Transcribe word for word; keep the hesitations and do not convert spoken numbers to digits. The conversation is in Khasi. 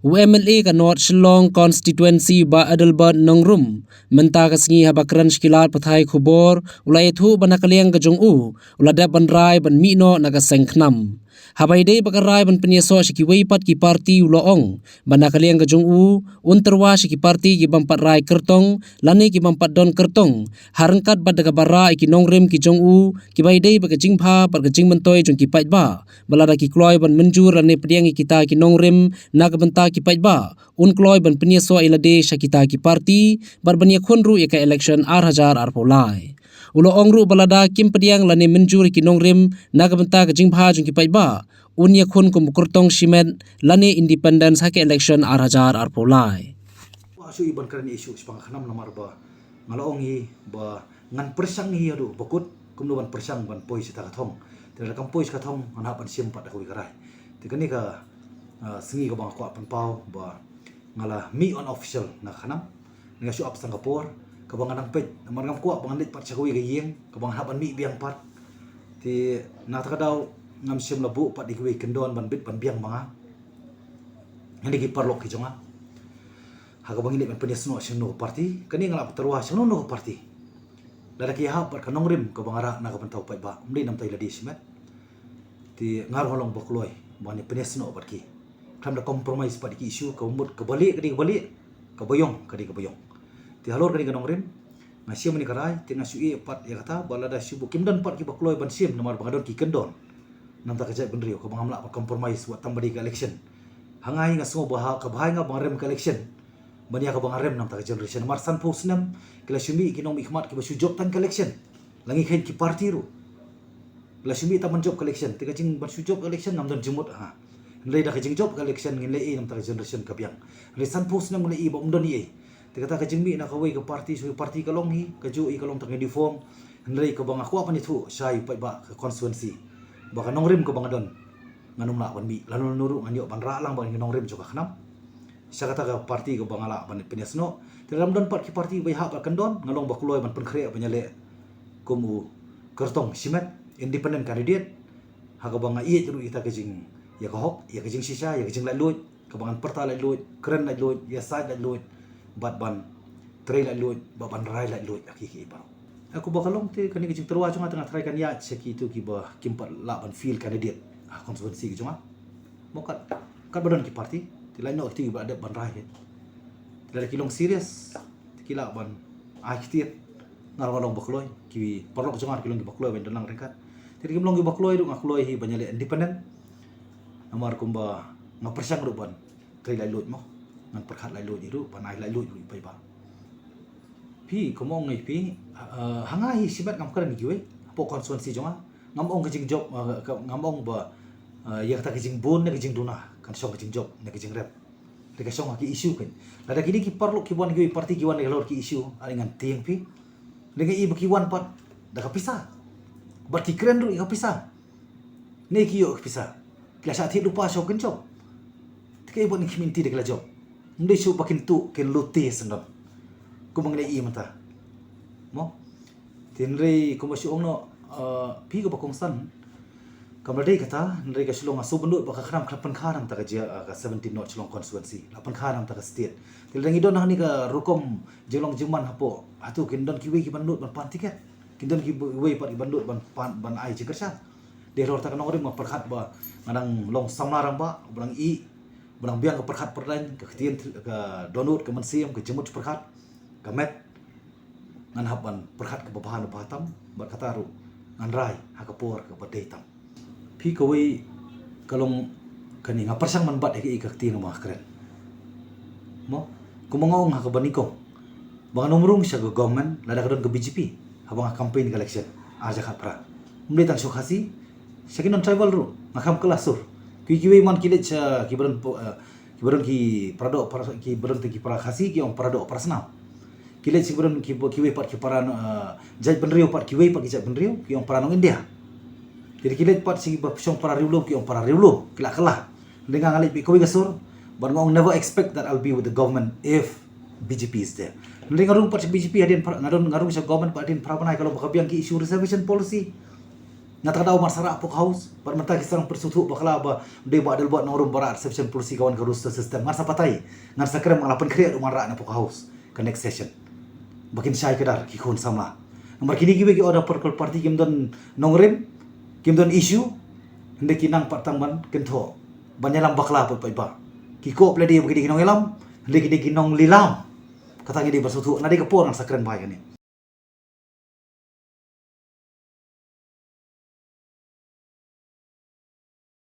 U M L A ka North Shillong Constituency Bah Adelbert Nongrum, mynta ka sngi haba kren sha ki lad pathai khubor, u la ïathuh ba na ka liang ka jong u, u la dep ban rai ban mih noh na ka seng KHNAM. Haba ïadei bad ka rai ban pynïasoh sha kiwei pat ki parti u la ong, ba na ka liang ka jong u, un tyrwa sha ki parti ki bym pat rai kyrtong, lane ki bym pat don kyrtong, ha ryngkat bad da kaba rah ïa ki nongrim ki jong u, kiba ïadei bad ka jingbha bad ka jingmyntoi jong ki paidbah. Ba lada ki kloi ban mynjur lane pdiang ïa kita ki nongrim na ka bynta ki paidbah, un kloi ban pynïasoh ïa lade sha kita ki parti, bad ban ïakhun ruh ïa ka election ar hajar arphew lai. U la ong ruh ba lada kim pdiang lane mynjur ïa ki nongrim na ka bynta ka jingbha jong ki paidbah, un ïakhun kum u kyrtong shimet lane independence ha ka election ar hajar arphew lai. Wa shu i ban kren issue shaphang KHNAM namar ba nga la ong hi ba ngan pyrshang hi haduh ba kut, kumno ban pyrshang ban poi sha ta ka thong. Te lada kam poi sha ka thong ngan hap ban shim pat da kawei ka rai. Te kane ka, ah, sngi kaba nga kwah pynpaw ba nga la mih unofficial na KHNAM. Nga shu ap tang ka por kaba nga dang peit namar ngam kwah ba ngan leit pat sha kawei ka ïing kaba nga hap ban mih biang pat. Te na kata ka daw ngam shym la buh pat ïa kiwei kyndon ban bit ban biang ma nga. Ngan ïa ki paralok ki jong nga. Ha kaba ngi leit ban pynïasnoh sha kano ka parti, kane nga la tyrwa sha kano ka parti. Lada ki hap bad ka nongrim kaba nga rah na ka bynta u paidbah, ym dei namta ïa lade shimet. Te nga ruh nga long ba kloi ban ïa pynïasnoh bad ki. Khlem da compromise bad ki issue, kaba mut kaba lieh ka dei kaba lieh, kaba ïong ka dei kaba ïong. Te halor kane ka nongrim nga shim ïa ka rai, te nga shu ïeh pat ïa kata ba lada shu buh kim don pat kiba kloi ban shim namar ba nga don ki kyndon. Namta ka jaitbynriew kaba ngam lah ban compromise wat tang ba dei ka election. Ha nga hi nga sngew ba ha, kaba ha ïa nga ba nga rem ka election ban ïa kaba nga rem namta ka generation. Namar sanphew snem ki la shu mih ki nongmihkhmat kiba shu jop tang ka election. La ngi kheiñ ki parti ruh ki la shu mih tang ban jop ka election. Te ka jing ban shu jop ka election ngam don jingmut ha. Hynrei da ka jingjop ka election ngin leh ei namta ka generation ka biang. Hynrei sanphew snem ngin leh ei ba ym don ei. Te kata ka jingmih na kawei ka parti sha kawei ka parti ka long hi kajuh hi ka long tang uniform. Hynrei kaba nga kwah ban ïathuh sha u paidbah ka constituency ba ka nongrim kaba nga don ngan ym lah ban mih lano lano ruh ngan ïoh ban rah lang bad ka nongrim jong ka KHNAM sha kata ka parti kaba nga lah ban pynïasnoh. Te lada ym don pat ki parti ba ïahap bad kyndon nga long ba kloi ban pynkhreh ban ïaleh kum u kyrtong shimet, independent candidate, ha kaba nga ïeit ruh ïa kata ka jing, ïa ka hok, ïa ka jingshisha, ïa ka jinglaitluid, kaba ngan pyrta laitluid, kren laitluid, ïasaid laitluid, bad ban trei laitluid, bad ban rai laitluid ha ki, ki baroh. Ïa kaba ka long te kane ka jingtyrwa jong nga te nga tharai kan ïaid sha kito kiba kim pat lah ban field candidate ha constituency ka jong nga. Mo kat, katba don ki parti te lait noh kito kiba la dep ban rai hi. Te lada ki long serious te ki lah ban ai ktien. Nga ruh nga long ba kloi, ki paralok jong nga ruh ki long kiba kloi ban don lang ryngkat. Te lada kim long kiba kloi ruh nga kloi hi ban ïaleh independent. Namar kumba nga pyrshang ruh ban trei laitluid mo, ngan pyrkhat laitluid ruh ban ai laitluid ruh ïa u paidbah. Phi, kumba ong ngi phi, eh, ha nga hi shimet ngam kren kiwei hapoh constituency jong nga. Ngam ong ka jingjop, eh, ka, ngam ong ba, eh, ïa kata ka jingbun ne ka jingduna kan shong ka jingjop ne ka jingrep. Te ka shong ha ki issue kan. Lada kine ki paralok ki wan kiwei parti ki wan halor ki issue, ani ngan tieng phi. Te nga i ba ki wan pat da ka pisa. Bad ki kren ruh ïa ka pisa. Ne ki ïoh ka pisa. Ki la shah thied lypa sha u kynjop. Te kaei ba ngi khmih te da ki la jop. Ym dei shuh ba kin tuh kin lute syndon. Kumba ngi la i mynta. Mo? Te hynrei kumba shu ong noh, eh, phi kaba kongsan. Kam la dei kata, hynrei ka Shillong nga sngewbha ban lut ba ka KHNAM ka la pynkha na ka bynta ka jia, eh, ka seventeen North Shillong constituency. La pynkha na ka bynta ka state. Te lada ngi don hangne ka rukom jinglong jingman hapoh, hato kin don kiwei ki ban lut ban pan tiket. Kin don kiwei pat ki ban lut ban pan, ban ai jingkyrshan. Dei halor kata ka nongrim nga pyrkhat ba nga dang long samla rangbah, ba dang ih, ba dang biang ka pyrkhat pyrdaiñ, ka ktien, ka dohnud, ka mynsiem, ka jingmut pyrkhat, ka met. Ngan hap ban pyrkhat kaba bha na bha tam, bad kata ruh ngan rai ha ka por kaba dei tam. Phi, kawei ka long kane, nga pyrshang ban bat ïa kaei ka ktien ba nga kren. Mo, kumba nga ong ha kaba nyngkong ba ngan ym rung sha ka government lada ka don ka B J P haba nga campaign ka election ar hajar khatphra. Ym dei tang sha u Khasi, sha ki non tribal ruh nga kham kylla sur. Kiwei kiwei man ki leit sha kiba don po-, eh, kiba don ki para doh para, kiba don te ki para Khasi ki ong para doh para snam. Ki leit sha kiba don ki, kiwei pat ki para, eh, jaitbynriew pat, kiwei pat ki jaitbynriew ki ong para nong India. Te ki leit pat sha kiba shong para riewlum ki ong para riewlum, ki la kylla. Hynrei nga, nga leit beit kawei ka sur, bad nga ong never expect that I'll be with the government if B J P is there. Hynrei nga rung pat sha B J P hadien phra, nga rung, nga rung sha government pat hadien phra bnai, ka long ba ka biang ki issue reservation policy. Na ta daw mar sa rah poka haus, bad mynta ki sdang pyrsuthuh bakla ba dei ba dei ba nongrum ba rah reservation policy ka wan ka roster system. Ngan sa batai, ngan sa kren, ngan la pynkhreh ruh ngan rah na poka haus ka next session. Ba kin shai kdar ki khun samla. Namar kine kiwei ki order political party kim don nongrim, kim don issue, hynrei ki nang pat tang ban kynthoh, ban ïalam bakla pat pat ba ki kop lade ba ki dei ki nongïalam, hynrei ki dei ki nonglilam. Kata ngi dei ban sngewthuh, na dei ka por ngan sa kren bha ïa kane.